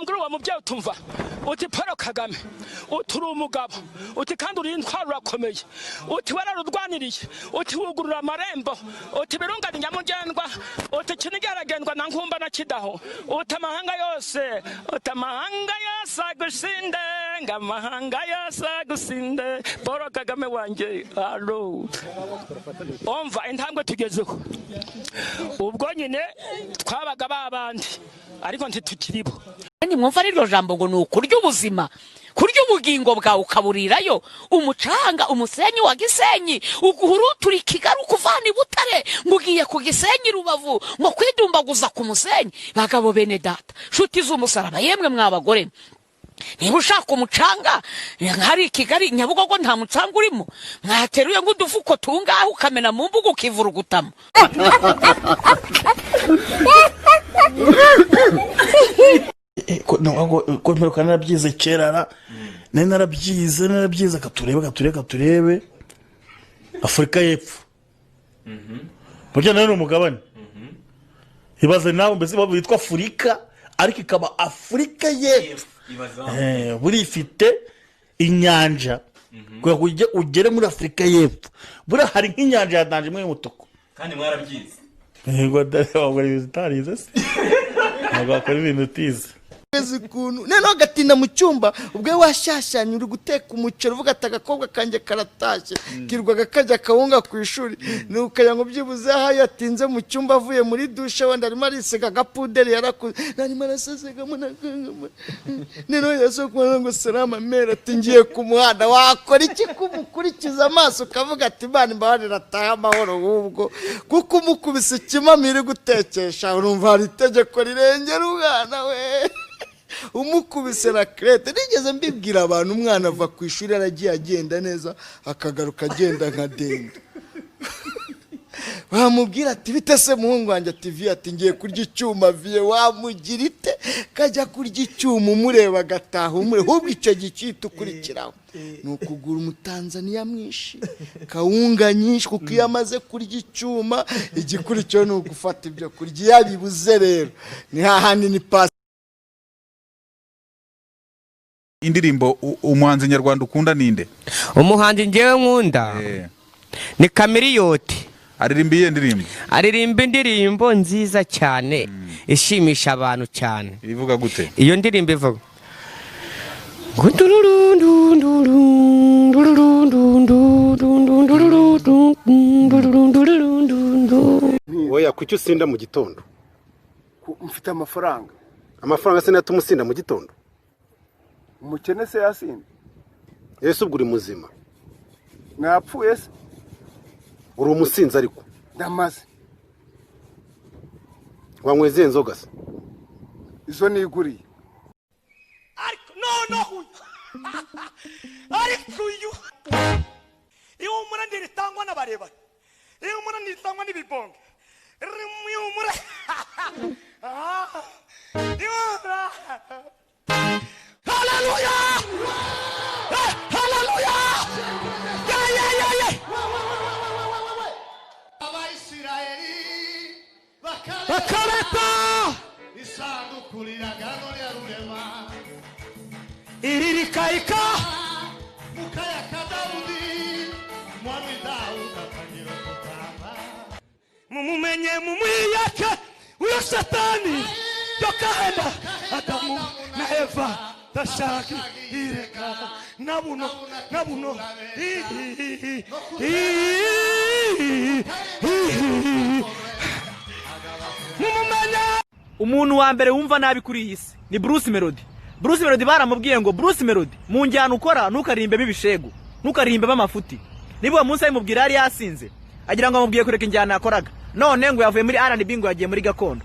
Wambwira uwo mubyeyi utumva uti Paul Kagame, uti uri umugabo, uti kandi uri intwaro, urakomeye, uti wararurwaniriye, uti wugurura amarembo, uti birungane nyamugendwa, uti Kinigi haragendwa na Nkumba na Kidaho, uti amahanga yose, uti amahanga yose agusinde, ngo amahanga yose agusinde. Paul Kagame wanjye, alo, umva intambwe tugezeho. Ubwo nyine twabaga babandi, ariko ntitukiribo. Kandi mwumva rino jambo ngo ni ukurya ubuzima, kurya ubugingo bwawe ukaburirayo umucanga, umusenyi wa Gisenyi, uguhurutura i Kigali, ukuvana i Butare ngo ugiye ku Gisenyi, Rubavu, ngo kwidumbaguza ku musenyi. Bagabo bene data, nshuti z'umusaraba, yemwe mwabagore, niba ushaka umucanga hari i Kigali, Nyabugogo, nta mucanga urimo? Mwateruye nk'udufuko tungahe, ukamena mu mbuga, ukivurugutamo. Ko mperuka narabyize kera ra, nari narabyize. Katurebe Afurika y'Epfo, burya nayo ni umugabane. Ibaze nawe mbese witwa Afurika ariko ikaba Afurika y'Epfo. Buriya ifite inyanja. Kugira ngo ugere muri Afurika y'Epfo, buriya hari nk'inyanja ya danger imwe y'umutuku. Kandi mwarabyize. Yego, wakora ibintu utarize se? Ntabwo wakora ibintu utize. Ukuntu noneho agatinda mu cyumba, ubwo we washyashyanye uri guteka umuceri, uvuga ati agakobwa kanjye karatashye, kirwaga kajya akawunga ku ishuri, ni ukajya ngo byibuze aho yatinze mu cyumba avuye muri dushe, wenda arimo arisiga agapuderi yarakuze, narimo arasesegamo, noneho yasohoka ngo salama mère, ati ngiye ku muhanda. Wakora iki kumukurikiza amaso, ukavuga ati Imana imbabarire atahe amahoro? Ahubwo kuko umukubise ikimami iri gutekesha, urumva hari itegeko rirengera umwana we umukubise rakerete. Nigeze mbibwira abantu, umwana ava ku ishuri yaragiye agenda neza, akagaruka agenda nka dendo. Wamubwira ati bite se muhungu wanjye? Ati vieux, ati ngiye kurya icyuma. Vieux wamugira ite kajya kurya icyuma umureba, agataha umureba? Ahubwo icyo gikita ukurikiraho ni ukugura umutanzaniya mwinshi, kawunga nyinshi, kuko iyo amaze kurya icyuma, igikurikiyeho ni ugufata ibyo kurya. Iyo abibuze rero ni hahandi ni pasi. Indirimbo umuhanzi nyarwanda ukunda ninde? Umuhanzi ngewe nkunda ni Kamiriyoti. Aririmba iyihe ndirimbo? Aririmba indirimbo nziza cyane ishimisha abantu cyane. Ivuga gute? Iyo ndirimbo ivuga ngo Oya, kuki usinda mu gitondo? Mfite amafaranga. Amafaranga se niyo atuma usinda mu gitondo? Umukene se yasinda? Ese ubwo uri muzima? Napfuye se? Uri umusinzi ariko. Ndamaze. Wanywa izihe nzoga se? Izo niguriye. Ariko noneho uyu, ariko uyu, ihumure ntiritangwa n'abarebare, ihumure ntiritangwa n'ibibonge, ihumure. Ah, ihumure. Haleluya! Eh, haleluya! Ya ya ya ya! Abayisiraheli bakareta isanduku riragano rya Rurema iri rikayika mukaya ka Dawudi, mwami Dawudi atangira gutamba. Mumumenye, mumwiyake uyo satani tokahenda Adamu na Eva tashaki ireka na buno na buno. I- i- i- i- mumumenye. Umuntu wa mbere wumva nabi kuri iyi si ni Bruce Melody. Bruce Melody baramubwiye ngo Bruce Melody, mu njyana ukora ntukaririmbemo ibishegu, ntukaririmbemo amafuti. Niba uwo munsi abimubwira yari yasinze, agira ngo amubwiye kureka injyana yakoraga, none ngo yavuye muri R&B ngo yagiye muri gakondo.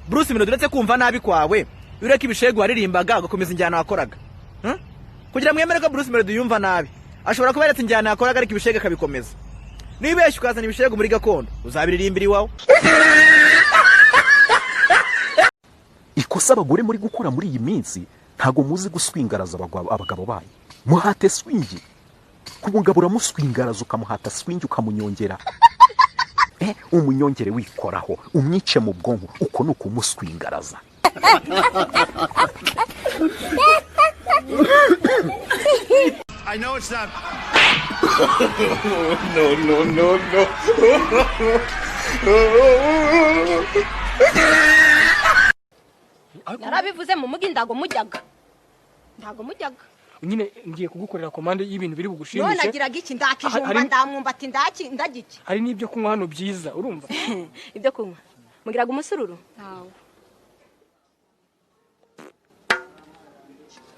Bruce Melody, uretse kumva nabi kwawe, iyo ureka ibishegu waririmbaga ugakomeza injyana wakoraga. Kugira mwemere ko Bruce Melody yumva nabi, ashobora kuba yaretse injyana yakoraga ariko ibishegu akabikomeza. Nibeshye ukazana ibishegu muri gakondo, uzabiririmbira iwawe. Ikosa abagore muri gukora muri iyi minsi, ntabwo muzi guswingaraza abagabo banyu. Muhate swingi, kubungabura, uramuswingaraza, ukamuhata swingi, ukamunyongera, umunyongere wikoraho, umwice mu bwonko. Uko ni ukumuswingaraza. Touchdown. No, no, no, no. Narabivuze mu mugi, ndago mujyaga, ntago mujyaga. Nyine ngiye kugukorera komande y'ibintu biri None bugushimishe. agiraga iki? Ndakijumba, ndamwumbati, ndaki, ndagiki. Hari n'ibyo kunywa hano byiza, urumva? Ibyo kunywa mugiraga umusururu?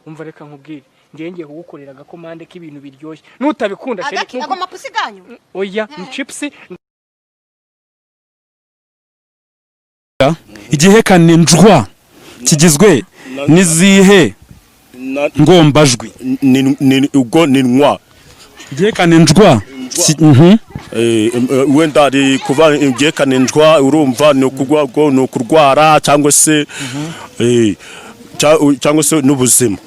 Umva, reka nkubwire, ngiye kugukorera agakomande k'ibintu biryoshye, nutabikunda chéri. Agaki? Ago mapusi ganyu? Oya, ni chips. Igihekane njwa kigizwe n'izihe ngombajwi? Ubwo ni nywa. Igihekane njwa. Wenda ari kuva igihekane njwa, urumva ni ukugwa, ubwo ni ukurwara cyangwa se cyangwa se n'ubuzima.